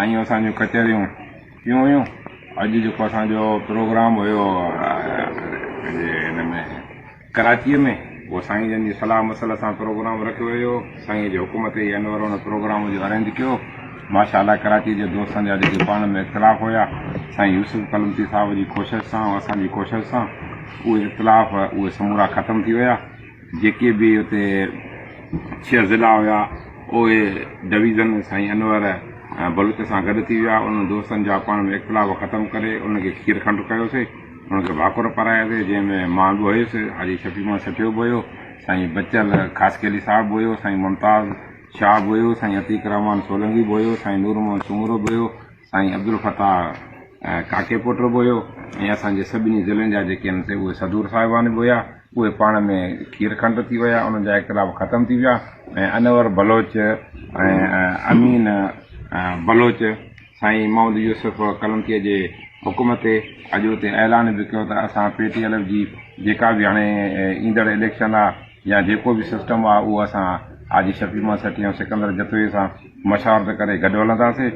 سائين اسان جون ڪچهريون ٿيون هيون. اڄ جيڪو اسان جو پروگرام هيو پنهنجي هن ۾ ڪراچيء ۾ اهو سائين جن جي صلاح مصلحت سان پروگرام رکيو ويو هو. سائين جي حڪم تي ئي انور ان پروگرام جو ارينج ڪيو. ماشاء الله ڪراچيء جي دوستن جا جيڪي پاڻ ۾ اختلاف هيا سائين يوسف ڪلمتي صاحب جي ڪوشش سان ۽ اسان جي ڪوشش سان اهي اختلاف اهي سمورا ختم ٿي ويا. جيڪي به اتي ڇهه ضلعا هيا اهي ڊويزن سائين انور بلوچ سان گڏ ٿي ويا. انهن دوستن جا پاڻ ۾ اختلاف ختم ڪري انهن کي کير کنڊ ڪيوسي. انهن کي ڀاڪر پاراياسي جنهن ۾ مان به هيس، حاجي شفيع محمد سٺيو به هيو، سائين بچل خاصخيلي صاحب به هيو، سائين ممتاز شاهه به هيو، سائين عتيق الرحمان سولنگي به هيو، سائين نور محمد سومرو به هيو، سائين عبدالفتاح ڪاڪي پوٽو به هيو ۽ اسان جي سڀني ضلعن جا جيڪي آهن سي اهي صدور صاحبان به هيا. اهي پاڻ ۾ کير کنڊ ٿي ويا، انهن جا اختلاف ختم ٿي ويا ۽ انور بلوچ ۽ امين بلوچ سائين محمد يوسف ڪلمتيء جي حڪم تي اڄ اتي اعلان به ڪيو ته اسان پي ٽي ايل جي جيڪا به هاڻي ايندڙ اليڪشن آ يا جيڪو به سسٽم آ اهو اسان حاجي شفيع محمد سٺي ۽ سڪندر جتوئي سان مشاورت ڪري گڏ هلنداسين.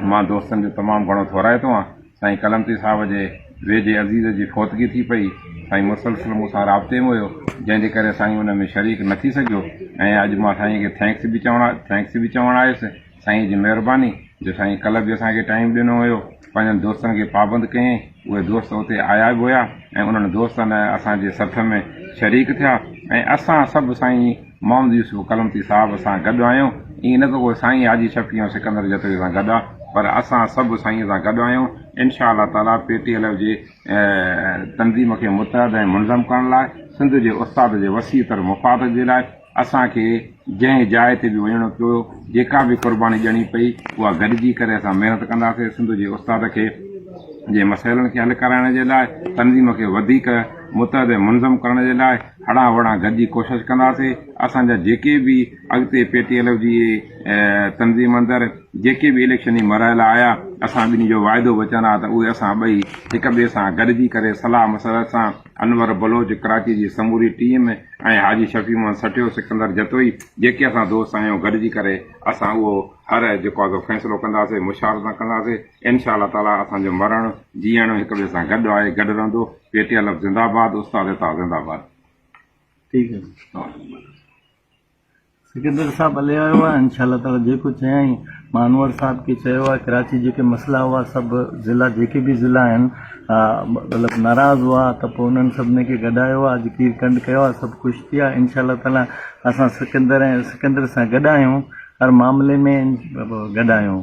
مان دوستن جو تمام گهڻو ٿورائتو آهيان. سائين ڪلمتي صاحب جي ويجهي عزيز جي فوتگي ٿي پئي. سائين مسلسل مون سان رابطي ۾ هيو جنهن جي ڪري سائين ان ۾ شريڪ نه ٿي سگهيو ۽ اڄ مان سائين کي thanks به چوڻ thanks به چوڻ آيس. سائين جي مهرباني جو سائين ڪلهه به اسان کي ٽائيم ڏنو هيو پنهنجن دوستن کي پابند ڪيائين اهي دوست اتي آيا به هيا ۽ انهن دوستن اسان جي سٿ ۾ شريڪ ٿيا ۽ اسان سڀ سائين محمد يوسف ڪلمتي صاحب سان گڏ آهيون ائين نه ته ڪو سائين حاجي شفيع ۽ سڪندر جتوئي سان گڏ آ پر اسان سڀ سائين سان گڏ آهيون انشاء الله تعالي پي ٽي ايل ايف جي تنظيم کي متحد ۽ منظم ڪرڻ لاء سنڌ جي استاد جي وسيع تر مفاد جي لاء اسان کي جنهن جاء تي به وڃڻو پيو، جيڪا به قرباني ڏيڻي پئي، اها گڏجي ڪري اسان محنت ڪنداسين. سنڌ جي استاد کي جي مسئلن کي حل ڪرائڻ جي لاء، تنظيم کي وڌيڪ متحد ۽ منظم ڪرڻ جي لاء هڙان وڙان گڏجي ڪوشش ڪنداسين. اسان جا جيڪي به اڳتي پي ٽي ايل ايف جي تنظيم اندر جيڪي به اليڪشني مرحلا آيا، اسان ٻنهي جو واعدو وچن آ ته اهي اسان ٻئي هڪ ٻئي سان گڏجي ڪري صلاح مشورت سان انور بلوچ، ڪراچي جي سموري ٽيم، ۽ حاجي شفيع محمد سٺيو، سڪندر جتوئي جيڪي اسان دوست آهيون گڏجي ڪري اسان اهو هر جيڪو آهي سو فيصلو ڪنداسين مشاورت سان ڪنداسين انشاء الله تعالي اسان جو مرڻ جيئڻ هڪ ٻئي سان گڏ آهي گڏ رهندو پي ٽي ايل ايف زنده باد استاد اتحاد زنده باد. ٺيڪ آهي. سڪندر صاحب هلي آيو آهي انشاء الله تعالي جيڪو چيائين مان انور صاحب کي چيو آهي ڪراچي جيڪي مسئلا هئا سڀ ضلع جيڪي به ضلع آهن مطلب ناراض هئا ته پوء انهن سڀني کي گڏايو آهي اڄ کير کنڊ ڪيو آهي سڀ خوش ٿي ويا انشاء الله تعالي اسان سڪندر ۽ سڪندر سان گڏ آهيون هر معاملي ۾ گڏ آهيون.